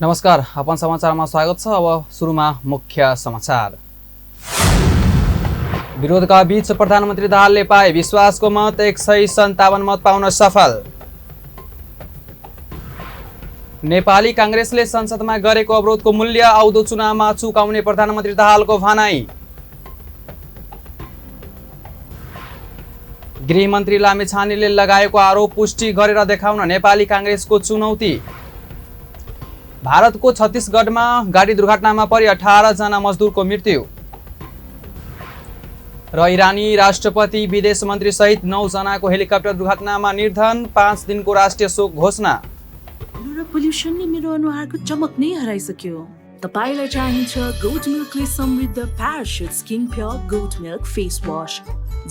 नमस्कार, अपन समाचारमा स्वागत छ। अब सुरुमा मुख्य समाचार। विरोधका बीच प्रधानमन्त्री दाहालले पाए विश्वासको मत 157 मत पाउन सफल। नेपाली कांग्रेसले संसदमा गरेको अवरोधको मूल्य आउँदो चुनावमा चुकाउने प्रधानमन्त्री दाहालको भनाई। गृहमन्त्री लामेछानेले लगाएको आरोप पुष्टि गरेर देखाउन नेपाली कांग्रेसको चुनौती। भारतको छत्तीसगढमा गाडी दुर्घटनामा परि 18 जना मजदुरको मृत्यु र इरानी राष्ट्रपति विदेश मन्त्री सहित 9 जनाको हेलिकप्टर दुर्घटनामा निधन। 5 दिनको राष्ट्रिय शोक घोषणा। पोल्युसनले मेरो अनुहारको चमक नै हराइसक्यो। तपाईलाई चाहिन्छ गोट मिल्कले समृद्ध Parachute skin pure goat milk face wash,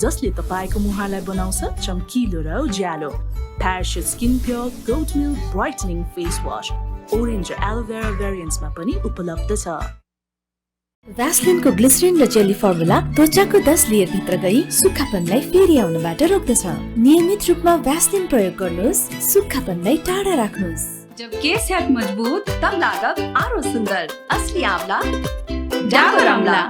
जसले तपाईको मुहारलाई बनाउँछ चम्किलो र उज्यालो। Parachute skin pure goat milk brightening face wash orange र एलोभेरा भेरिएन्ट्समा पनि उपलब्ध छ। भ्यासलिनको ग्लिसरिन र जेली फर्मुला त्वचाको 10 लेयर भित्र गई सुक्खापनलाई फेरि आउनबाट रोक्दछ। नियमित रूपमा भ्यासलिन प्रयोग गर्नुहोस्, सुक्खापनलाई टाढा राख्नुहोस्। जब केस है मजबूत तब लागत आरो सुंदर। असली आंवला डाबर आंवला।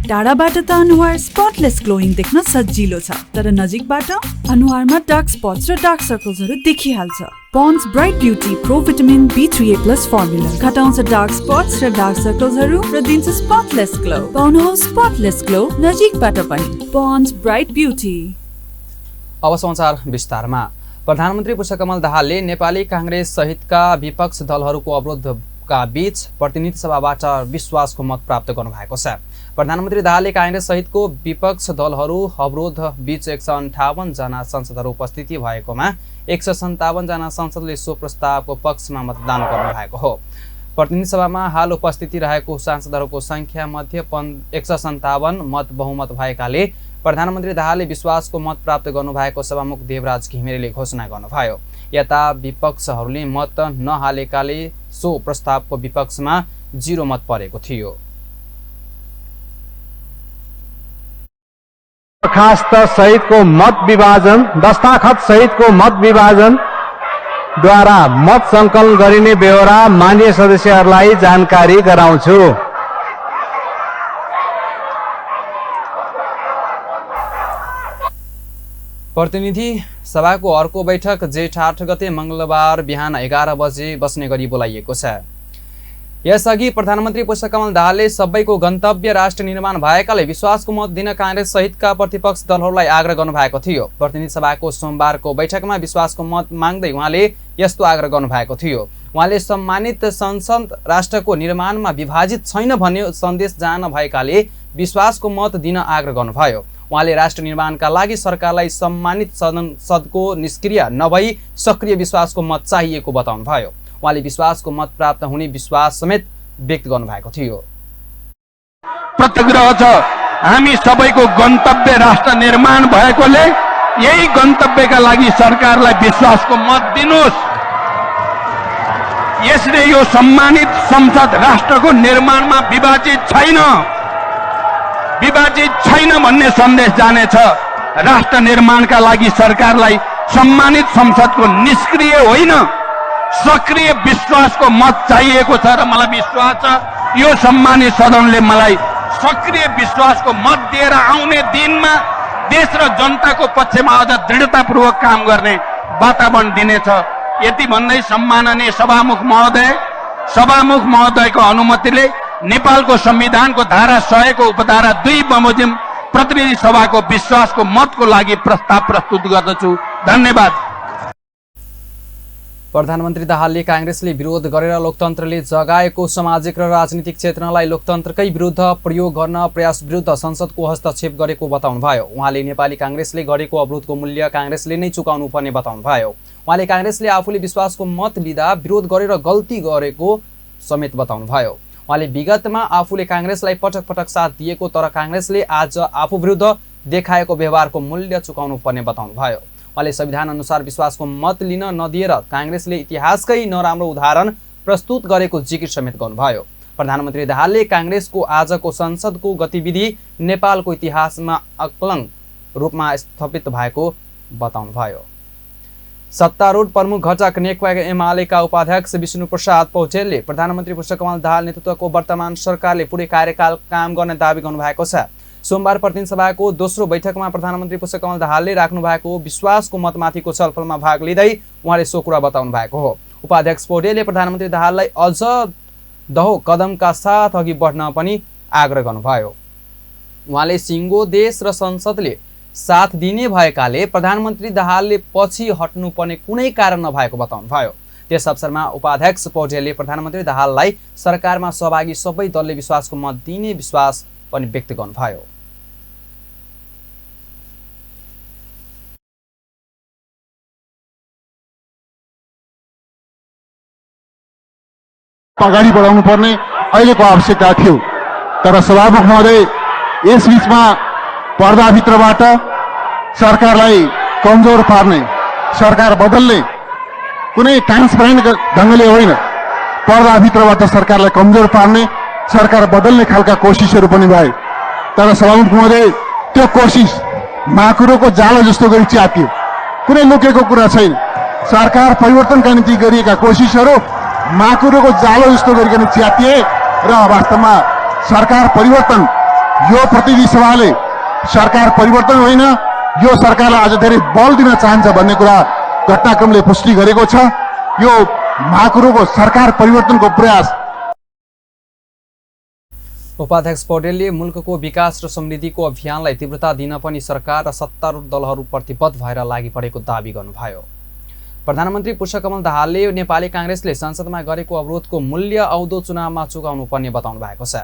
टाढाबाट त अनुहार स्पटलेस ग्लोइङ देख्न सजिलो छ, तर नजिकबाट अनुहारमा डार्क स्पट्स र डार्क सर्कल्सहरू देखिहाल्छ। Pond's bright beauty pro vitamin B3A+ formula घटाउँछ डार्क स्पट्स र डार्क सर्कल्सहरू र दिन्छ स्पटलेस ग्लो। पाउनुहोस् स्पटलेस ग्लो नजिकबाट पनि। Pond's bright beauty. अब समाचार विस्तारमा। प्रधानमन्त्री पुष्पकमल दाहालले नेपाली कांग्रेस सहितका विपक्ष दलहरूको अवरोधका बीच प्रतिनिधि सभाबाट विश्वासको मत प्राप्त गर्नुभएको छ। प्रधानमन्त्री दाहालले कांग्रेस सहितको विपक्ष दलहरू अवरोध बीच 158 जना सांसदहरू उपस्थिति भएकोमा 157 जना सांसदले सो प्रस्तावको पक्षमा मतदान गर्नुभएको हो। प्रतिनिधि सभामा हाल उपस्थिति रहेको सांसदहरूको संख्या मध्ये 157 मत बहुमत भएकाले प्रधानमन्त्री दाहालले विश्वासको मत प्राप्त गर्नुभएको सभामुख देवराज घिमिरेले घोषणा गर्नुभयो। यता विपक्षहरूले मत नहालेकाले सो प्रस्तावको विपक्षमा 0 मत परेको थियो। दरखास्त सहितको मत विभाजन, दस्ताखत सहितको मत विभाजन द्वारा मत संकलन गरिने बेहोरा मान्य सदस्यहरूलाई जानकारी गराउँछु। प्रतिनिधि सभाको अर्को बैठक जेठ 8 गते मंगलबार बिहान 11 बजे बस्ने गरी बोलाइएको छ। यसअघि प्रधानमन्त्री पुष्पकमल दाहालले सबैको गन्तव्य राष्ट्र निर्माण भएकाले विश्वासको मत दिन कांग्रेस सहितका प्रतिपक्ष दलहरूलाई आग्रह गर्नुभएको थियो। प्रतिनिधि सभाको सोमबारको बैठकमा विश्वासको मत माग्दै उहाँले यस्तो आग्रह गर्नुभएको थियो। उहाँले सम्मानित संसद राष्ट्रको निर्माणमा विभाजित छैन भन्ने सन्देश जान भएकाले विश्वासको मत दिन आग्रह गर्नुभयो। उहाँले राष्ट्र निर्माणका लागि सरकारलाई सम्मानित संसदको निष्क्रिय नभई सक्रिय विश्वासको मत चाहिएको बताउनुभयो। उहाँले विश्वासको मत प्राप्त हुने विश्वास समेत व्यक्त गर्नुभएको थियो। प्रतिग्रह छ, हामी सबैको गन्तव्य राष्ट्र निर्माण भएकोले यही गन्तव्यका लागि सरकारलाई विश्वासको मत दिनुहोस्। यसले यो सम्मानित संसद राष्ट्रको निर्माणमा विभाजित छैन भन्ने सन्देश जानेछ। राष्ट्र निर्माणका लागि सरकारलाई सम्मानित संसदको निष्क्रिय होइन सक्रिय विश्वासको मत चाहिएको छ र मलाई विश्वास छ यो सम्मानित सदनले मलाई सक्रिय विश्वासको मत दिएर आउने दिनमा देश र जनताको पक्षमा अझ दृढतापूर्वक काम गर्ने वातावरण दिनेछ। यति भन्दै सम्माननीय सभामुख महोदयको अनुमतिले नेपालको संविधानको धारा 100 को उपधारा 2 बमोजिम प्रतिनिधि सभाको विश्वासको मतको लागि प्रस्ताव प्रस्तुत गर्दछु। धन्यवाद। प्रधानमन्त्री दाहालले कांग्रेसले विरोध गरेर लोकतन्त्रले जगाएको सामाजिक र राजनीतिक क्षेत्रलाई लोकतन्त्रकै विरुद्ध प्रयोग गर्न प्रयास विरुद्ध संसदको हस्तक्षेप गरेको बताउनुभयो। उहाँले नेपाली कांग्रेसले गरेको अवरोधको मूल्य कांग्रेसले नै चुकाउनु पर्ने बताउनुभयो। उहाँले कांग्रेसले आफूले विश्वासको मत लिँदा विरोध गरेर गल्ती गरेको समेत बताउनुभयो। उहाँले विगतमा आफूले कांग्रेसलाई पटक पटक साथ दिएको तर कांग्रेसले आज आफू विरुद्ध देखाएको व्यवहारको मूल्य चुकाउनु पर्ने बताउनुभयो। उहाँले संविधान अनुसार विश्वासको मत लिन नदिएर कांग्रेसले इतिहासकै नराम्रो उदाहरण प्रस्तुत गरेको जिकिर समेत गर्नुभयो। प्रधानमन्त्री दाहालले कांग्रेसको आजको संसदको गतिविधि नेपालको इतिहासमा अकलंक रूपमा स्थापित भएको बताउनुभयो। सत्तारूढ प्रमुख घटक नेकपा एमालेका उपाध्यक्ष विष्णु प्रसाद पौडेलले प्रधानमन्त्री पुष्पकमल दाहाल नेतृत्वको वर्तमान सरकारले पुरै कार्यकाल काम गर्ने दावी गर्नुभएको छ। सोमबार प्रतिनिधि सभाको दोस्रो बैठकमा प्रधानमन्त्री पुष्पकमल दाहालले राख्नु भएको विश्वासको मतमाथिको छलफलमा भाग लिँदै उहाँले सो कुरा बताउनु भएको हो। उपाध्यक्ष पौडेलले प्रधानमन्त्री दाहाललाई अझ दहो कदमका साथ अघि बढ्न पनि आग्रह गर्नुभयो। उहाँले सिङ्गो देश र संसदले साथ दिने भएकाले प्रधानमन्त्री दाहालले पछि हट्नुपर्ने कुनै कारण नभएको बताउनुभयो। त्यस अवसरमा उपाध्यक्ष पौडेलले प्रधानमन्त्री दाहाललाई सरकारमा सहभागी सबै दलले विश्वासको मत दिने विश्वास पनि व्यक्त गर्नुभयो। अगाडि बढाउनु पर्ने अहिलेको आवश्यकता थियो, तर सभामुख महोदय यस बीचमा पर्दाभित्रबाट सरकारलाई कमजोर पार्ने, सरकार बदल्ने कुनै ट्रान्सपेरेन्ट ढङ्गले होइन, पर्दाभित्रबाट सरकारलाई कमजोर पार्ने, सरकार बदल्ने खालका कोसिसहरू पनि भए। तर सभामुख महोदय त्यो कोसिस माकुरोको जालो जस्तो गरी च्यातियो, कुनै लुकेको कुरा छैन। सरकार परिवर्तनका निम्ति गरिएका कोसिसहरू माकुरोको जालो जस्तो गरिकन च्यातिए र वास्तवमा सरकार परिवर्तन, यो प्रतिनिधि सभाले सरकार परिवर्तन होइन, यो सरकारलाई अझ धेरै बल दिन चाहन्छ भन्ने कुरा घटनाक्रमले पुष्टि गरेको छ। यो माकुरोको सरकार परिवर्तनको प्रयास। उपाध्यक्ष पौडेलले मुलुकको विकास र समृद्धिको अभियानलाई तीव्रता दिन पनि सरकार र सत्तारूढ दलहरू प्रतिबद्ध भएर लागि परेको दावी गर्नुभयो। प्रधानमन्त्री पुष्पकमल दाहालले नेपाली कांग्रेसले संसदमा गरेको अवरोधको मूल्य आउँदो चुनावमा चुकाउनु पर्ने बताउनु भएको छ।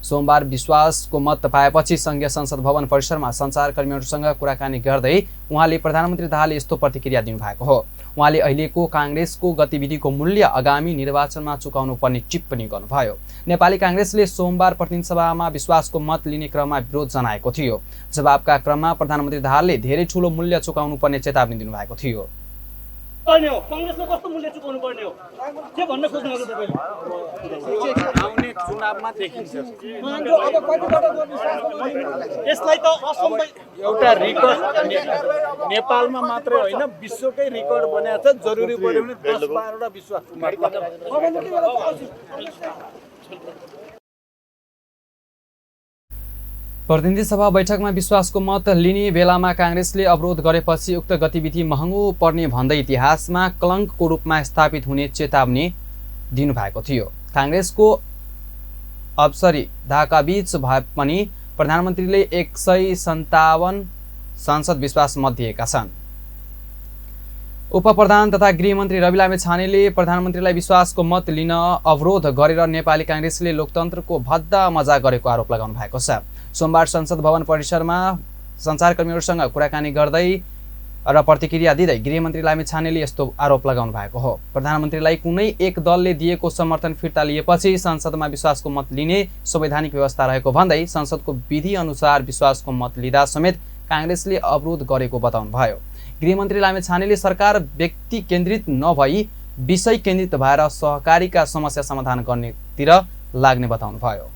सोमबार विश्वासको मत पाएपछि संघीय संसद भवन परिसरमा सञ्चारकर्मीहरूसँग कुराकानी गर्दै उहाँले प्रधानमन्त्री दाहालले यस्तो प्रतिक्रिया दिनुभएको हो। उहाँले अहिलेको कांग्रेसको गतिविधिको मूल्य आगामी निर्वाचनमा चुकाउनु पर्ने टिप्पणी गर्नुभयो। नेपाली कांग्रेसले सोमबार प्रतिनिधि सभामा विश्वासको मत लिने क्रममा विरोध जनाएको थियो। जवाबका क्रममा प्रधानमन्त्री दाहालले धेरै ठूलो मूल्य चुकाउनु पर्ने चेतावनी दिनुभएको थियो। कांग्रेसले कस्तो मूल्य चुकाउनु पर्ने हो के भन्न खोज्नुहुन्छ तपाईले? आउने चुनावमा देखिन्छ। यसलाई त असम्भव एउटा रिकर्ड नेपालमा मात्रै होइन विश्वकै रिकर्ड बनाएको छ। जरुरी पर्यो भने 10-12 वटा विश्वास प्रतिनिधि सभा बैठकमा विश्वासको मत लिने बेलामा कांग्रेसले अवरोध गरेपछि उक्त गतिविधि महँगो पर्ने भन्दै इतिहासमा कलङ्कको रूपमा स्थापित हुने चेतावनी दिनुभएको थियो। कांग्रेसको अवसरी धाकाबीच भए पनि प्रधानमन्त्रीले 157 सांसद विश्वास मत दिएका छन्। उपप्रधान तथा गृहमन्त्री रवि लामिछानेले प्रधानमन्त्रीलाई विश्वासको मत लिन अवरोध गरेर नेपाली कांग्रेसले लोकतन्त्रको भद्दा मजा गरेको आरोप लगाउनु भएको छ। सोमबार संसद भवन परिसरमा सञ्चारकर्मीहरूसँग कुराकानी गर्दै र प्रतिक्रिया दिँदै गृहमन्त्री लामिछानेले यस्तो आरोप लगाउनु भएको हो। प्रधानमन्त्रीलाई कुनै एक दलले दिएको समर्थन फिर्ता लिएपछि संसदमा विश्वासको मत लिने संवैधानिक व्यवस्था रहेको भन्दै संसदको विधि अनुसार विश्वासको मत लिँदा समेत कांग्रेसले अवरोध गरेको बताउनुभयो। गृहमन्त्री लामिछानेले सरकार व्यक्ति केन्द्रित नभई विषय केन्द्रित भएर सहकारीका समस्या समाधान गर्नेतिर लाग्ने बताउनुभयो।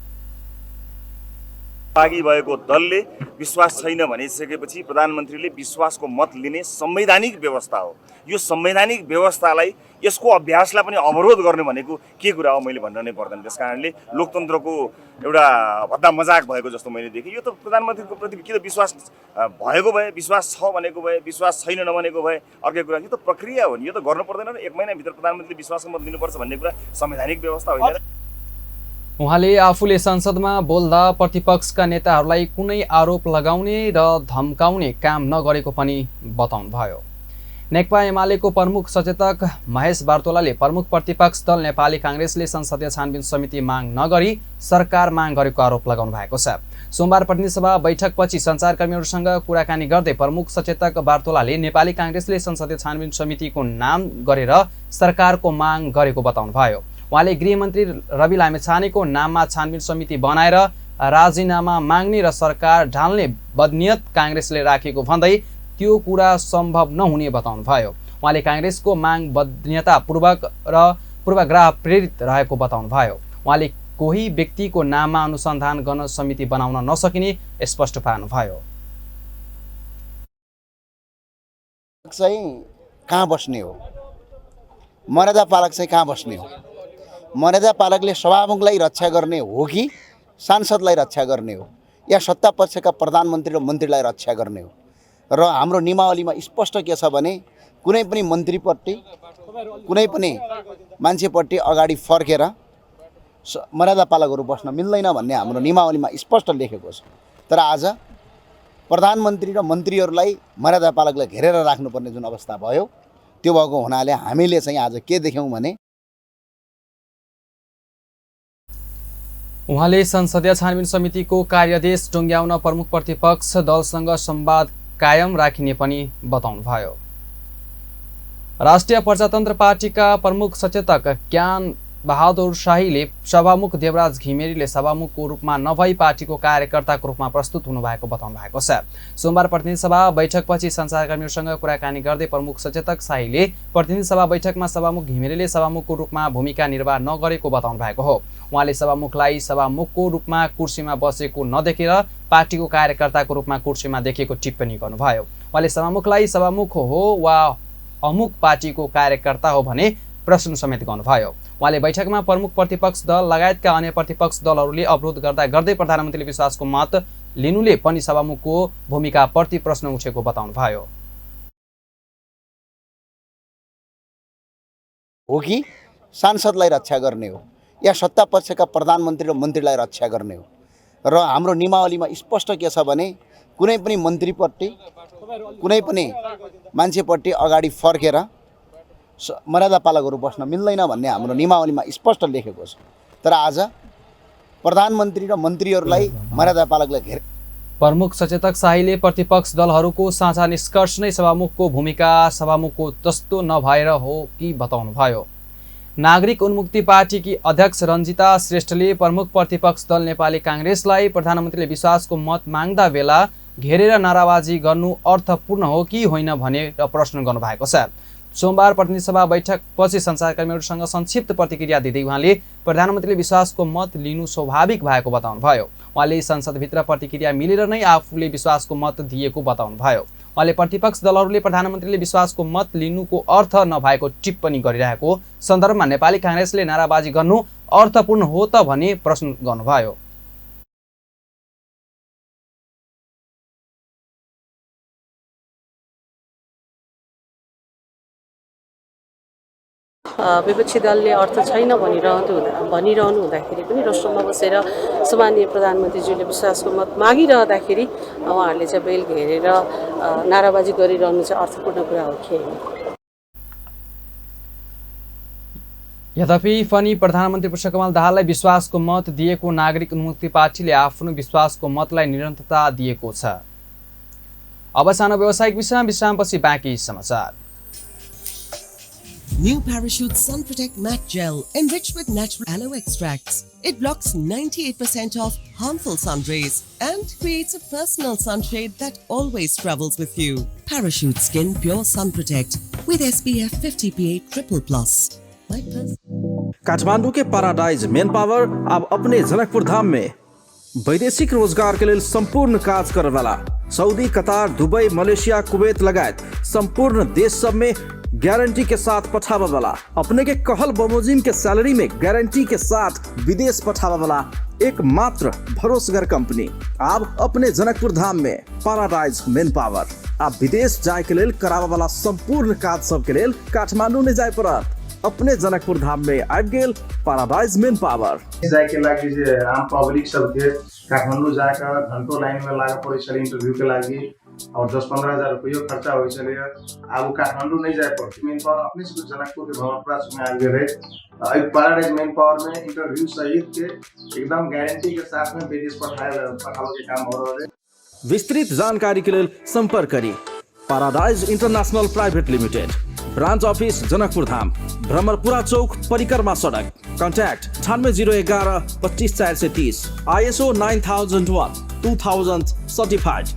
भागी भएको दलले विश्वास छैन भनिसकेपछि प्रधानमन्त्रीले विश्वासको मत लिने संवैधानिक व्यवस्था हो। यो संवैधानिक व्यवस्थालाई यसको अभ्यासलाई पनि अवरोध गर्ने भनेको के कुरा हो मैले भन्न नै पर्दैन। त्यसकारणले लोकतन्त्रको एउटा भद्दा मजाक भएको जस्तो मैले देखेँ। यो त प्रधानमन्त्रीको प्रति के त विश्वास भएको भए, विश्वास छ भनेको भए, विश्वास छैन नभनेको भए अर्कै कुरा। यो त प्रक्रिया हो नि, यो त गर्नु पर्दैन। 1 महिनाभित्र प्रधानमन्त्रीले विश्वासको मत दिनुपर्छ भन्ने कुरा संवैधानिक व्यवस्था होइन। उहाँले आफूले संसदमा बोल्दा प्रतिपक्षका नेताहरूलाई कुनै आरोप लगाउने र धम्काउने काम नगरेको पनि बताउनुभयो। नेकपा एमालेको प्रमुख सचेतक महेश बार्तोलाले प्रमुख प्रतिपक्ष दल नेपाली कांग्रेसले संसदीय छानबिन समिति माग नगरी सरकार माग गरेको आरोप लगाउनु भएको छ। सोमबार प्रतिनिधि सभा बैठकपछि सञ्चारकर्मीहरूसँग कुराकानी गर्दै प्रमुख सचेतक बार्तोलाले नेपाली कांग्रेसले संसदीय छानबिन समितिको नाम गरेर सरकारको माग गरेको बताउनुभयो। उहाँले गृहमन्त्री रवि लामिछानेको नाममा छानबिन समिति बनाएर राजीनामा माग्ने र सरकार ढाल्ने बदनियत कांग्रेसले राखेको भन्दै त्यो कुरा सम्भव नहुने बताउनुभयो। उहाँले कांग्रेसको माग बदनीयतापूर्वक र पूर्वाग्रह प्रेरित रहेको बताउनुभयो। उहाँले कोही व्यक्तिको नाममा अनुसन्धान गर्न समिति बनाउन नसकिने स्पष्ट पार्नुभयो। कहाँ बस्ने हो, मर्यादा पालक चाहिँ कहाँ बस्ने हो? मर्यादा पालकले सभामुखलाई रक्षा गर्ने हो कि सांसदलाई रक्षा गर्ने हो, या सत्ता पक्षका प्रधानमन्त्री र मन्त्रीलाई रक्षा गर्ने हो? र हाम्रो नियमावलीमा स्पष्ट के छ भने कुनै पनि मन्त्रीपट्टि कुनै पनि मान्छेपट्टि अगाडि फर्केर मर्यादा पालकहरू बस्न मिल्दैन भन्ने हाम्रो नियमावलीमा स्पष्ट लेखेको छ। तर आज प्रधानमन्त्री र मन्त्रीहरूलाई मर्यादा पालकले घेरेर राख्नुपर्ने जुन अवस्था भयो, त्यो भएको हुनाले हामीले चाहिँ आज के देख्यौँ भने उहाँले संसदीय छानबिन समितिको कार्यादेश टुङ्ग्याउन प्रमुख प्रतिपक्ष दलसँग संवाद कायम राखिने पनि बताउनुभयो। राष्ट्रिय प्रजातन्त्र पार्टीका प्रमुख सचेतक ज्ञान बहादुर शाहीले सभामुख देवराज घिमिरेले सभामुखको रूपमा नभई पार्टीको कार्यकर्ताको रूपमा प्रस्तुत हुनुभएको बताउनु भएको छ। सोमबार प्रतिनिधि सभा बैठकपछि सञ्चारकर्मीहरूसँग कुराकानी गर्दै प्रमुख सचेतक शाहीले प्रतिनिधि सभा बैठकमा सभामुख घिमिरेले सभामुखको रूपमा भूमिका निर्वाह नगरेको बताउनु भएको हो। उहाँले सभामुखलाई सभामुखको रूपमा कुर्सीमा बसेको नदेखेर पार्टीको कार्यकर्ताको रूपमा कुर्सीमा देखेको टिप्पणी गर्नुभयो। उहाँले सभामुखलाई सभामुख हो वा अमुक पार्टीको कार्यकर्ता हो भने प्रश्न समेत गर्नुभयो। उहाँले बैठकमा प्रमुख प्रतिपक्ष दल लगायतका अन्य प्रतिपक्ष दलहरूले अवरोध गर्दा गर्दै प्रधानमन्त्रीले विश्वासको मत लिनुले पनि सभामुखको भूमिकाप्रति प्रश्न उठेको बताउनुभयो। हो कि सांसदलाई रक्षा गर्ने हो, या सत्ता पक्षका प्रधानमन्त्री र मन्त्रीलाई रक्षा गर्ने हो? र हाम्रो नियमावलीमा स्पष्ट के छ भने कुनै पनि मन्त्रीपट्टि कुनै पनि मान्छेपट्टि अगाडि फर्केर मर्यादा पालकहरू बस्न मिल्दैन भन्ने हाम्रो नियमावलीमा स्पष्ट लेखेको छ। तर आज प्रधानमन्त्री र मन्त्रीहरूलाई मर्यादा पालकले घेरे। प्रमुख सचेतक शाहीले प्रतिपक्ष दलहरूको साझा निष्कर्ष नै सभामुखको भूमिका सभामुखको जस्तो नभएर हो कि बताउनुभयो। नागरिक उन्मुक्ति पार्टीकी अध्यक्ष रञ्जिता श्रेष्ठले प्रमुख प्रतिपक्ष दल नेपाली काङ्ग्रेसलाई प्रधानमन्त्रीले विश्वासको मत माग्दा बेला घेरेर नाराबाजी गर्नु अर्थपूर्ण हो कि होइन भनेर प्रश्न गर्नुभएको छ। सोमबार प्रतिनिधि सभा बैठकपछि सञ्चारकर्मीहरूसँग संक्षिप्त प्रतिक्रिया दिँदै उहाँले प्रधानमन्त्रीले विश्वासको मत लिनु स्वाभाविक भएको बताउनुभयो। उहाँले संसदभित्र प्रतिक्रिया मिलेर नै आफूले विश्वासको मत दिएको बताउनुभयो। उहाँले प्रतिपक्ष दलहरूले प्रधानमन्त्रीले विश्वासको मत लिनुको अर्थ नभएको टिप्पणी गरिरहेको सन्दर्भमा नेपाली काङ्ग्रेसले नाराबाजी गर्नु अर्थपूर्ण हो त भनी प्रश्न गर्नुभयो। विपक्षी दलले अर्थ छैन भनिरहनु हुँदाखेरि पनि रोस्टरमा बसेर सम्माननीय प्रधानमन्त्रीज्यूले विश्वासको मत मागिरहँदाखेरि उहाँहरूले चाहिँ बेल घेरेर नाराबाजी गरिरहनु चाहिँ अर्थपूर्ण कुरा हो कि होइन? यद्यपि पनि प्रधानमन्त्री पुष्पकमल दाहाललाई विश्वासको मत दिएको नागरिक उन्मुक्ति पार्टीले आफ्नो विश्वासको मतलाई निरन्तरता दिएको छ। अब सानो व्यावसायिक विश्रामपछि बाँकी समाचार। New Parachute Sun Protect Matte Gel enriched with natural aloe extracts. It blocks 98% of harmful sun rays and creates a personal sunshade that always travels with you. Parachute Skin Pure Sun Protect with SPF 50 PA++. Kathmandu के paradise main power अब अपने जनकपुर धाम में वैदेशिक रोजगार के लिए संपूर्ण कार्य करने वाला Saudi, Qatar, Dubai, Malaysia, Kuwait लगायत संपूर्ण देश सब में गारंटी के साथ पठावा वाला अपने के कहल बमोजिम के सैलरी में गारंटी के साथ विदेश पठावा वाला एकमात्र भरोसेगर कंपनी आप अपने जनकपुर धाम में पैराडाइज मेन पावर। आप विदेश जाए के लिए करावा वाला संपूर्ण कार्य सब के लिए काठमांडू में जाए पड़त अपने जनकपुर धाम में आबि गेल पैराडाइज मेन पावर। जाए के लागि जे आम पब्लिक सब के काठमांडू जाकर घंटों लाइन में लागे पड़े छले इंटरव्यू के लागि और 10-15 हजार रुपया खर्चा हो चले। अब काठमांडू नहीं जाए पड़ती मेन पावर अपने से जनकपुर के भवनपुरा में आ गए रहे। पैराडाइज मेन पावर में इंटरव्यू सहित के एकदम गारंटी के साथ में विदेश पठाने के काम हो रहे। विस्तृत जानकारी के लिए संपर्क करिए paradise international private limited, branch office Janakpur Dham, Bhramarpura Chowk, Parikrama सड़क। Contact 9801 25430, ISO 9001 2000 certified.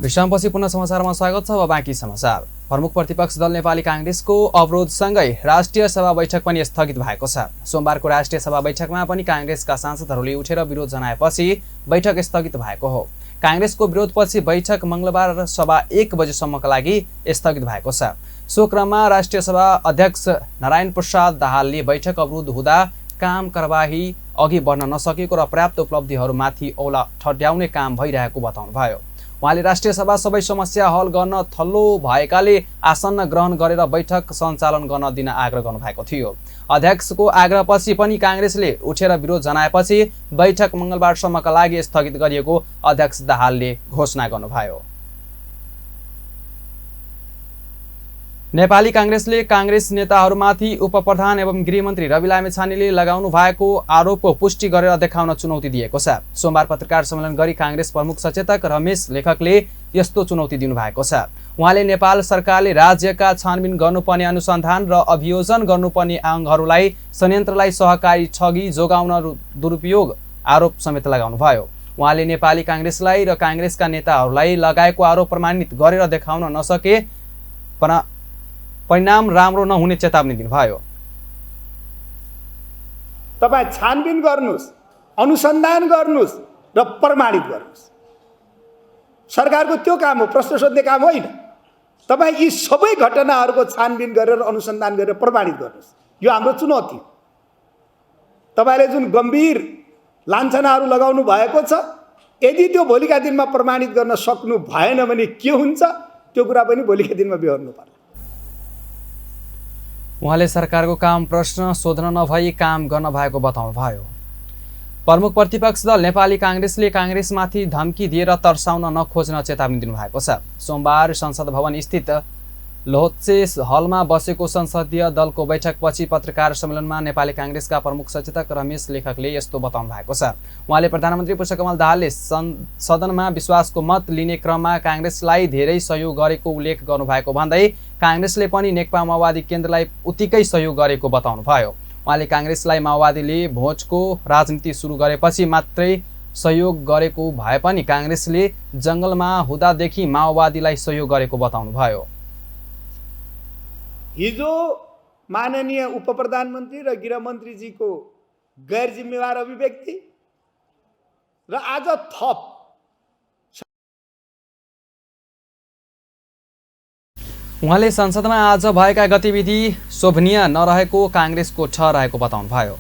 विश्रामपछि पुनः समाचारमा स्वागत छ। अब बाँकी समाचार। प्रमुख प्रतिपक्ष दल नेपाली कांग्रेसको अवरोधसँगै राष्ट्रिय सभा बैठक पनि स्थगित भएको छ। सोमबारको राष्ट्रिय सभा बैठकमा पनि कांग्रेसका सांसदहरूले उठेर विरोध जनाएपछि बैठक स्थगित भएको हो। कांग्रेसको विरोधपछि बैठक मंगलबार सभा 1 बजेसम्मका लागि स्थगित भएको छ। सो क्रममा राष्ट्रिय सभा अध्यक्ष नारायण प्रसाद दाहालले बैठक अवरुद्ध हुँदा काम कारबाही अघि बढ्न नसकेको र पर्याप्त उपलब्धिहरूमाथि औला ठड्याउने काम भइरहेको बताउनुभयो। उहाँले राष्ट्रिय सभा सबै समस्या हल गर्न थल्लो भएकाले आसन्न ग्रहण गरेर बैठक सञ्चालन गर्न दिन आग्रह गर्नुभएको थियो। अध्यक्षको आग्रहपछि पनि कांग्रेसले उठेर विरोध जनाएपछि बैठक मंगलबारसम्मका लागि स्थगित गरिएको अध्यक्ष दाहालले घोषणा गर्नुभयो। नेपाली कांग्रेसले कांग्रेस नेताहरूमाथि उपप्रधान एवं गृहमन्त्री रवि लामिछानेले लगाउनु भएको आरोपको पुष्टि गरेर देखाउन चुनौती दिएको छ। सोमबार पत्रकार सम्मेलन गरी कांग्रेस प्रमुख सचेतक रमेश लेखकले यस्तो चुनौती दिनुभएको छ। उहाँले नेपाल सरकारले राज्यका छानबिन गर्नुपर्ने अनुसन्धान र अभियोजन गर्नुपर्ने अंगहरूलाई संयन्त्रलाई सहकारी ठगी जोगाउन दुरुपयोग आरोप समेत लगाउनुभयो। उहाँले नेपाली कांग्रेसलाई र कांग्रेसका नेताहरूलाई लगाएको आरोप प्रमाणित गरेर देखाउन नसके परिणाम राम्रो नहुने चेतावनी दिनुभयो। तपाईं छानबिन गर्नुस्, अनुसन्धान गर्नुस् र प्रमाणित गर्नुस्। सरकारको त्यो काम हो, प्रश्न सोध्ने काम होइन। तपाईं यी सबै घटनाहरूको छानबिन गरेर अनुसन्धान गरेर प्रमाणित गर्नुस्। यो हाम्रो चुनौती। तपाईले जुन गम्भीर लान्छनाहरू लगाउनु भएको छ, यदि त्यो भोलिका दिनमा प्रमाणित गर्न सक्नु भएन भने के हुन्छ त्यो कुरा पनि भोलिका दिनमा बिहोर्नु पर्छ। उहाँले सरकारको काम प्रश्न सोध्न नभई काम गर्न भएको बताउनुभयो। प्रमुख प्रतिपक्ष दल नेपाली कांग्रेसले कांग्रेसमाथि धम्की दिएर तर्साउन नखोज्न चेतावनी दिनुभएको छ। सोमबार संसद भवन स्थित लोहत्से हलमा बसेको संसदीय दलको बैठकपछि पत्रकार सम्मेलनमा नेपाली कांग्रेसका प्रमुख सचेतक रमेश लेखकले यस्तो बताउनु भएको छ। उहाँले प्रधानमन्त्री पुष्पकमल दाहालले सदनमा विश्वासको मत लिने क्रममा कांग्रेसलाई धेरै सहयोग गरेको उल्लेख गर्नुभएको भन्दै कांग्रेसले पनि नेकपा माओवादी केन्द्रलाई उत्तिकै सहयोग गरेको बताउनुभयो। उहाँले कांग्रेसलाई माओवादीले भोजको राजनीति सुरु गरेपछि मात्रै सहयोग गरेको भए पनि कांग्रेसले जंगलमा हुँदादेखि माओवादीलाई सहयोग गरेको बताउनुभयो। हिजो माननीय उपप्रधानमन्त्री र गृहमन्त्रीजीको गैर जिम्मेवार अभिव्यक्ति र आज थप उहाँले संसदमा आज भएका गतिविधि शोभनीय नरहेको कांग्रेसको ठहराएको बताउनुभयो।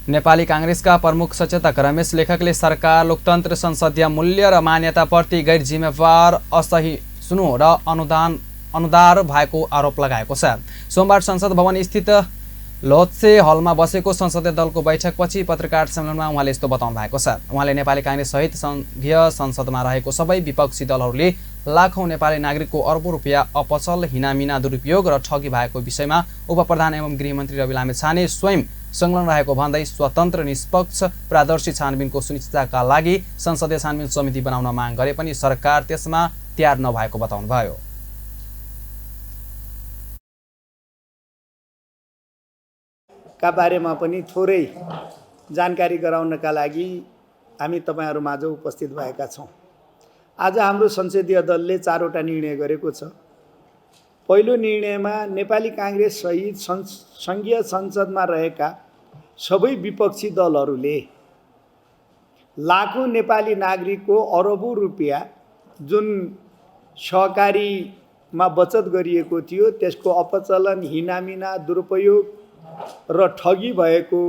नेपाली कांग्रेसका प्रमुख सचेतक रमेश लेखकले सरकार लोकतन्त्र संसदीय मूल्य र मान्यताप्रति गैर जिम्मेवार असहिष्णु र अनुदार भएको आरोप लगाएको छ। सोमबार संसद भवन स्थित लोहत्से हलमा बसेको संसदीय दलको बैठकपछि पत्रकार सम्मेलनमा उहाँले यस्तो बताउनु भएको छ। उहाँले नेपाली कांग्रेस सहित संघीय संसदमा रहेको सबै विपक्षी दलहरूले लाखौं नेपाली नागरिकको अर्बौं रुपियाँ अपचल हिनामिना दुरुपयोग र ठगी भएको विषयमा उपप्रधान एवं गृहमन्त्री रवि लामिछाने स्वयं संलग्न रहेको भन्दै स्वतन्त्र निष्पक्ष पारदर्शी छानबिनको सुनिश्चितताका लागि संसदीय छानबिन समिति बनाउन माग गरे पनि सरकार त्यसमा तयार नभएको बताउनुभयो। का बारेमा पनि थोरै जानकारी गराउनका लागि हामी तपाईहरु माझ उपस्थित भएका छौं। आज हाम्रो संसदीय दलले 4 वटा निर्णय गरेको छ। पहिलो निर्णयमा नेपाली कांग्रेस सहित संघीय संसदमा रहेका सबै विपक्षी दलहरूले लाखौं नेपाली नागरिकको अरबौं रुपियाँ जुन सहकारीमा बचत गरिएको थियो त्यसको अपचलन हिनामिना दुरुपयोग र ठगी भएको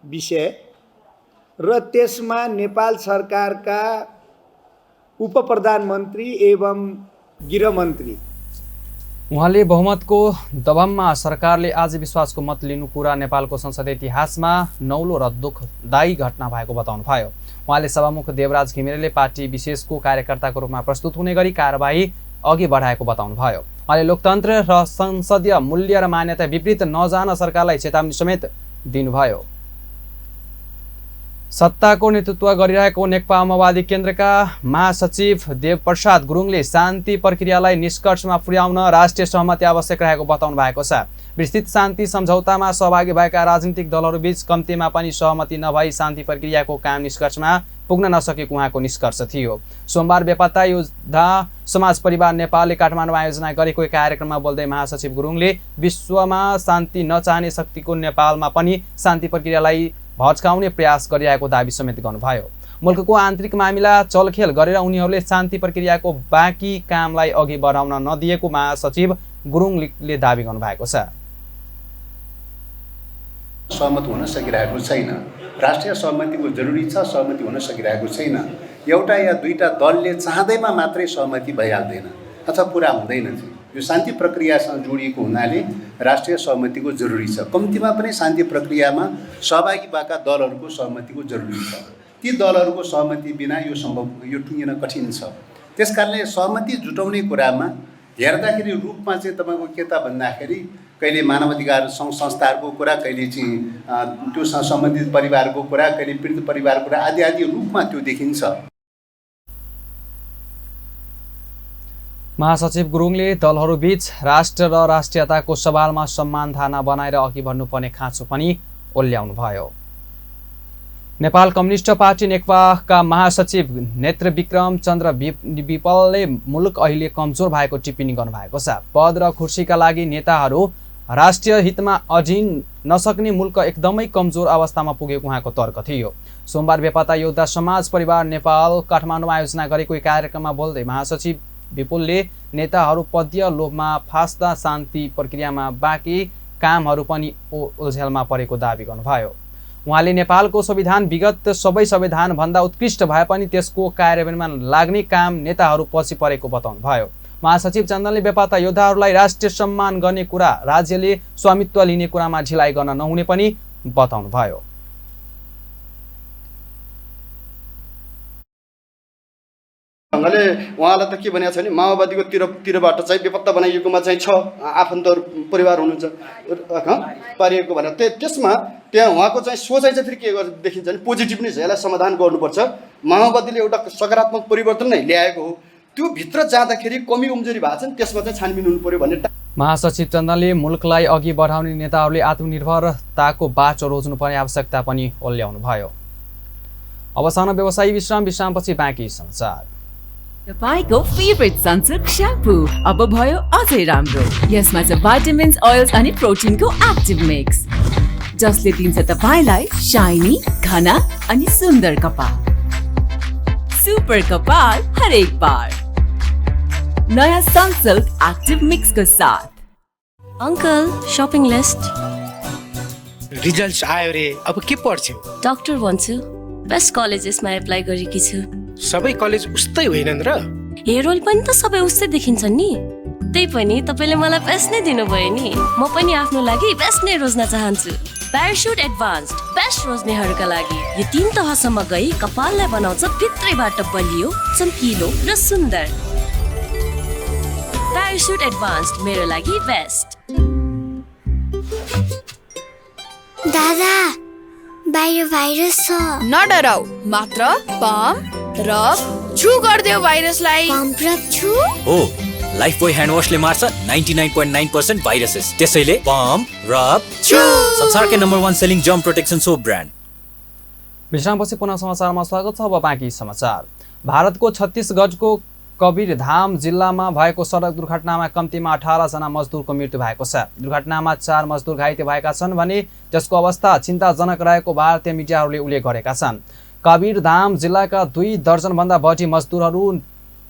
विषय र त्यसमा नेपाल सरकारका उपप्रधानमन्त्री एवं गृहमन्त्री उहाँले बहुमतको दबावमा सरकारले आज विश्वासको मत लिनु कुरा नेपालको संसदीय इतिहासमा नौलो र दुःखदायी घटना भएको बताउनुभयो। उहाँले सभामुख देवराज घिमिरेले पार्टी विशेषको कार्यकर्ताको रूपमा प्रस्तुत हुने गरी कारबाही अघि बढाएको बताउनुभयो। उहाँले लोकतन्त्र र संसदीय मूल्य र मान्यता विपरीत नजान सरकारलाई चेतावनी समेत दिनुभयो। सत्ताको नेतृत्व गरिरहेको नेकपा माओवादी केन्द्रका महासचिव देवप्रसाद गुरुङले शान्ति प्रक्रियालाई निष्कर्षमा पुर्याउन राष्ट्रिय सहमति आवश्यक रहेको बताउनु भएको छ। विस्तृत शान्ति सम्झौतामा सहभागी भएका राजनीतिक दलहरूबीच कम्तीमा पनि सहमति नभई शान्ति प्रक्रियाको कायम निष्कर्षमा पुग्न नसकेको उहाँको निष्कर्ष थियो। सोमबार बेपत्ता योद्धा समाज परिवार नेपालले काठमाडौँमा आयोजना गरेको कार्यक्रममा बोल्दै महासचिव गुरुङले विश्वमा शान्ति नचाहने शक्तिको नेपालमा पनि शान्ति प्रक्रियालाई भड्काउने प्रयास गरिरहेको दाबी समेत गर्नुभयो। मुलुकको आन्तरिक मामिला चलखेल गरेर उनीहरूले शान्ति प्रक्रियाको बाँकी कामलाई अघि बढाउन नदिएको महासचिव गुरुङले दाबी गर्नुभएको छ। सहमत हुन सकिरहेको छैन, राष्ट्रिय सहमतिको जरुरी छ, सहमति हुन सकिरहेको छैन। एउटा या दुईटा दलले चाहँदैमा मात्रै सहमति भइहाल्दैन अथवा पुरा हुँदैन। यो शान्ति प्रक्रियासँग जोडिएको हुनाले राष्ट्रिय सहमतिको जरुरी छ। कम्तीमा पनि शान्ति प्रक्रियामा सहभागी भएका दलहरूको सहमतिको जरुरी छ। ती दलहरूको सहमति बिना यो टुङ्गिन कठिन छ। त्यसकारणले सहमति जुटाउने कुरामा हेर्दाखेरि रूपमा चाहिँ तपाईँको के त भन्दाखेरि कहिले मानवाधिकार सङ्घ संस्थाहरूको कुरा, कहिले चाहिँ त्योसँग सम्बन्धित परिवारको कुरा, कहिले पीडित परिवारको कुरा आदि आदि रूपमा त्यो देखिन्छ। महासचिव गुरुङले दलहरूबीच राष्ट्र र राष्ट्रियताको सवालमा सम्मान धारणा बनाएर अघि बढ्नुपर्ने खाँचो पनि ओल्याउनुभयो। नेपाल कम्युनिस्ट पार्टी नेकपाका महासचिव नेत्र विक्रम चन्द्र विपलले मुलुक अहिले कमजोर भएको टिप्पणी गर्नुभएको छ। पद र खुर्सीका लागि नेताहरू राष्ट्रिय हितमा अडिन नसक्ने मुलुक एकदमै कमजोर अवस्थामा पुगेको उहाँको तर्क थियो। सोमबार बेपत्ता योद्धा समाज परिवार नेपाल काठमाडौँमा आयोजना गरेको कार्यक्रममा बोल्दै महासचिव विपुलले नेताहरू पदीय लोभमा फास्दा शान्ति प्रक्रियामा बाँकी कामहरू पनि ओझेलमा परेको दाबी गर्नुभयो। उहाँले नेपालको संविधान विगत सबै संविधान भन्दा उत्कृष्ट भए पनि त्यसको कार्यान्वयनमा लाग्ने काम नेताहरू पछि परेको बताउनुभयो। महासचिव चन्दनले बेपत्ता योद्धाहरूलाई राष्ट्रिय सम्मान गर्ने कुरा, राज्यले स्वामित्व लिने कुरामा ढिलाइ गर्न नहुने पनि बताउनुभयो। ढङ्गले उहाँलाई त के भनेको छ भने माओवादीको तिरबाट चाहिँ बेपत्ता बनाइएकोमा चाहिँ छ आफन्तहरू परिवार हुनुहुन्छ पारिएको भनेर त्यसमा त्यहाँ उहाँको चाहिँ सोचाइ चाहिँ फेरि के देखिन्छ भने पोजिटिभ नै छ, यसलाई समाधान गर्नुपर्छ। माओवादीले एउटा सकारात्मक परिवर्तन नै ल्याएको हो, त्यो भित्र जाँदाखेरि कमी उम्जोरी भएको छ नि, त्यसमा चाहिँ छानबिन हुनु पर्यो भन्ने। महासचिव चन्दनले मुलुकलाई अघि बढाउने नेताहरूले आत्मनिर्भरताको बाटो रोज्नुपर्ने आवश्यकता पनि ओल्याउनुभयो। अब सानो व्यवसायी विश्रामपछि बाँकी समाचार। तपाईको फेभरेट सनसिल्क स्याम्पू अब भयो अझै राम्रो। यसमा छ भाइटामिन्स, ओइल्स अनि प्रोटिनको एक्टिभ मिक्स, जसले दिन्छ तपाईलाई शाइनी, घना अनि सुन्दर कपाल। सुपर कपाल हरेक बार नयाँ सनसिल्क एक्टिभ मिक्स को साथ। Uncle shopping list. रिजल्ट्स आयो रे, अब के पढ्छौ? डॉक्टर भन्छु। बेस्ट कलेजेसमा एप्लाई गरेकी छु। सबै कलेज उस्तै होइनन् र? हेरोल पनि त सबै उस्तै देखिन्छन् नि। त्यही पनि तपाईले मलाई बेस्ट नै दिनुभयो नि। म पनि आफ्नो लागि बेस्ट नै रोज्न चाहन्छु। प्याराशुट एडभान्स्ड, बेस्ट रोज्नेहरूका लागि। यो 3 तहसम्म गई कपाललाई बनाउँछ भित्रैबाट बलियो, चम्किलो र सुन्दर। प्याराशुट एडभान्स्ड मेरो लागि बेस्ट। दादा बाहिर भाइरस छ। नडराऊ, मात्र पम्प रब छु गर्दियो भाइरसलाई। पम्प रब छु हो, लाइफबोय ह्यान्ड वाशले मार्छ 99.9% भाइरसेस। त्यसैले पम्प रब छु, संसारकै number 1 selling germ protection soap brand. विश्रामपछि पुनः समाचारमा स्वागत छ। अब बाँकी समाचार। भारतको छत्तीसगढको कबीरधाम जिल्लामा भएको सडक दुर्घटनामा कम्तीमा 18 जना मजदुरको मृत्यु भएको छ। दुर्घटनामा 4 मजदुर घाइते भएका छन् भने त्यसको अवस्था चिन्ताजनक रहेको भारतीय मिडियाहरूले उल्लेख गरेका छन्। कबीरधाम जिल्लाका 2 दर्जनभन्दा बढी मजदुरहरू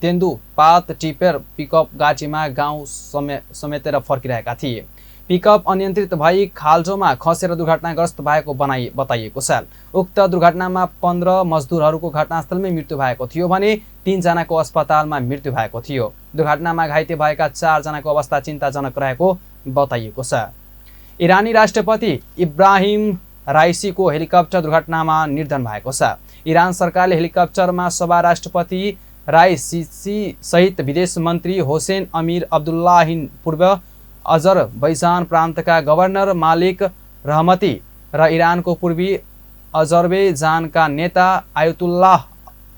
तेन्दुपात टिपेर पिकअप गाडीमा गाउँ समेतेर फर्किरहेका थिए। पिकअप अनियन्त्रित भई खाल्डोमा खसेर दुर्घटनाग्रस्त भएको बताइएको छ। उक्त दुर्घटनामा 15 मजदुरहरूको घटनास्थलमै मृत्यु भएको थियो भने 3 जनाको अस्पतालमा मृत्यु भएको थियो। दुर्घटनामा घाइते भएका 4 जनाको अवस्था चिन्ताजनक रहेको बताइएको छ। इरानी राष्ट्रपति इब्राहिम राइसीको हेलिकप्टर दुर्घटनामा निधन भएको छ। इरान सरकारले हेलिकप्टरमा सवार राष्ट्रपति राइसी सहित विदेश मन्त्री होसेन अमीर अब्दुल्लाहिन, पूर्व अजरबैजान प्रान्तका गभर्नर मालिक रहमती र इरानको पूर्वी अजरबैजानका नेता आयतुल्लाह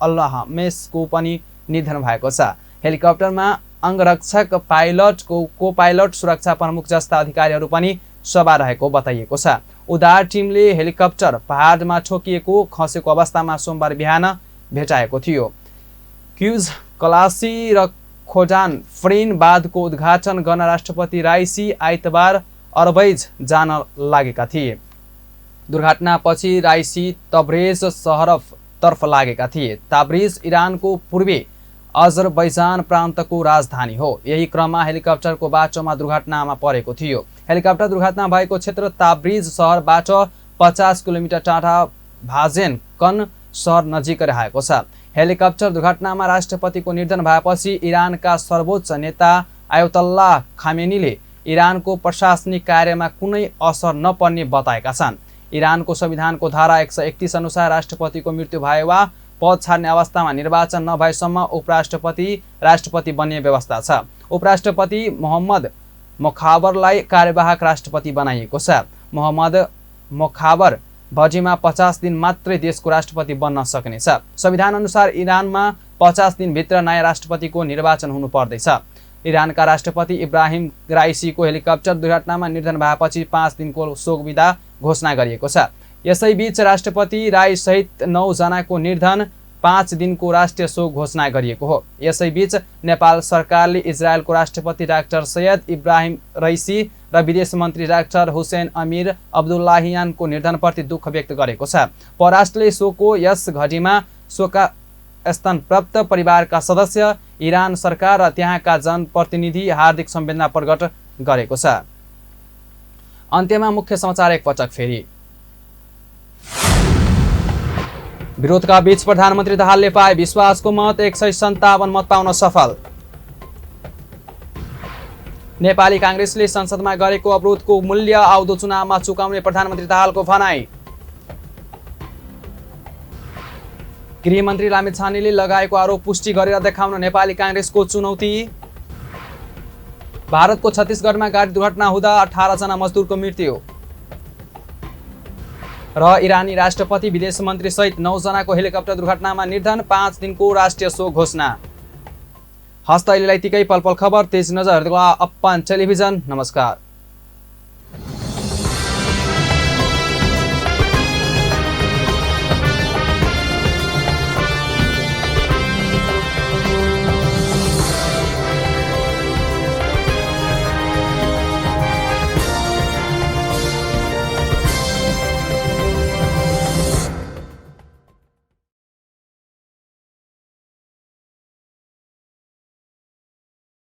अल्लाहमेसको पनि निधन भएको छ। हेलिकप्टरमा अङ्गरक्षक पाइलट को पाइलट सुरक्षा प्रमुख जस्ता अधिकारीहरू पनि सवार रहेको बताइएको छ। उद्धार टिमले हेलिकप्टर पहाडमा ठोकिएको खसेको अवस्थामा सोमबार बिहान भेटाएको थियो। क्युज कलासी र खोटान फ्रेन बाँधको उद्घाटन गर्न राष्ट्रपति राइसी आइतबार अरबैज जान लागेका थिए। दुर्घटनापछि राइसी तब्रेज सहरतर्फ लागेका थिए। ताब्रिज इरानको पूर्वी अजरबैजान प्रान्तको राजधानी हो। यही क्रममा हेलिकप्टरको बाटोमा दुर्घटनामा परेको थियो। हेलिकप्टर दुर्घटना भएको क्षेत्र ताब्रिज सहरबाट 50 किलोमिटर टाढा भाजेन कन सहर नजिक रहेको छ। हेलिकप्टर दुर्घटनामा राष्ट्रपतिको निधन भएपछि इरानका सर्वोच्च नेता आयतुल्लाह खामेनीले इरानको प्रशासनिक कार्यमा कुनै असर नपर्ने बताएका छन्। इरानको संविधानको धारा 131 अनुसार राष्ट्रपतिको मृत्यु भए वा पद छाड्ने अवस्थामा निर्वाचन नभएसम्म उपराष्ट्रपति राष्ट्रपति बन्ने व्यवस्था छ। उपराष्ट्रपति मोहम्मद मोखाबरलाई कार्यवाहक राष्ट्रपति बनाइएको छ। मोहम्मद मोखाबर भजीमा 50 दिन मात्रै देशको राष्ट्रपति बन्न सक्नेछ। संविधान अनुसार इरानमा 50 दिनभित्र नयाँ राष्ट्रपतिको निर्वाचन हुनु पर्दैछ। इरानका राष्ट्रपति इब्राहिम राइसीको हेलिकप्टर दुर्घटनामा निधन भएपछि 5 दिनको शोक विदा घोषणा गरिएको छ। यसैबीच राष्ट्रपति राई सहित 9 जनाको निधन 5 दिनको राष्ट्रिय शोक घोषणा गरिएको हो। यसैबीच नेपाल सरकारले इजरायलको राष्ट्रपति डाक्टर सैयद इब्राहिम रइसी र विदेश मन्त्री डाक्टर हुसेन अमीर अब्दुल्लाहियानको निधनप्रति दुःख व्यक्त गरेको छ। परराष्ट्रले शोकको यस घडीमा शोका स्थानप्राप्त परिवारका सदस्य, इरान सरकार र त्यहाँका जनप्रतिनिधि हार्दिक संवेदना प्रकट गरेको छ। अन्त्यमा मुख्य समाचार एकपटक फेरि। विरोधका बीच प्रधानमन्त्री दाहालले पाए विश्वासको मत, 157 मत पाउन सफल। नेपाली कांग्रेसले संसदमा गरेको अवरोधको मूल्य आउँदो चुनावमा चुकाउने प्रधानमन्त्री दाहालको भनाई। गृहमन्त्री लामिछानेले लगाएको आरोप पुष्टि गरेर देखाउन नेपाली कांग्रेसको चुनौती। भारतको छत्तीसगढमा गाडी दुर्घटना हुँदा 18 जना मजदुरको मृत्यु। र इरानी राष्ट्रपति विदेश मन्त्री सहित 9 जनाको हेलिकप्टर दुर्घटनामा निधन, 5 दिनको राष्ट्रिय शोक घोषणा। हस्त अहिलेलाई तिकै पल खबर तेज नजर हेर्दै अपन टेलिभिजन। नमस्कार।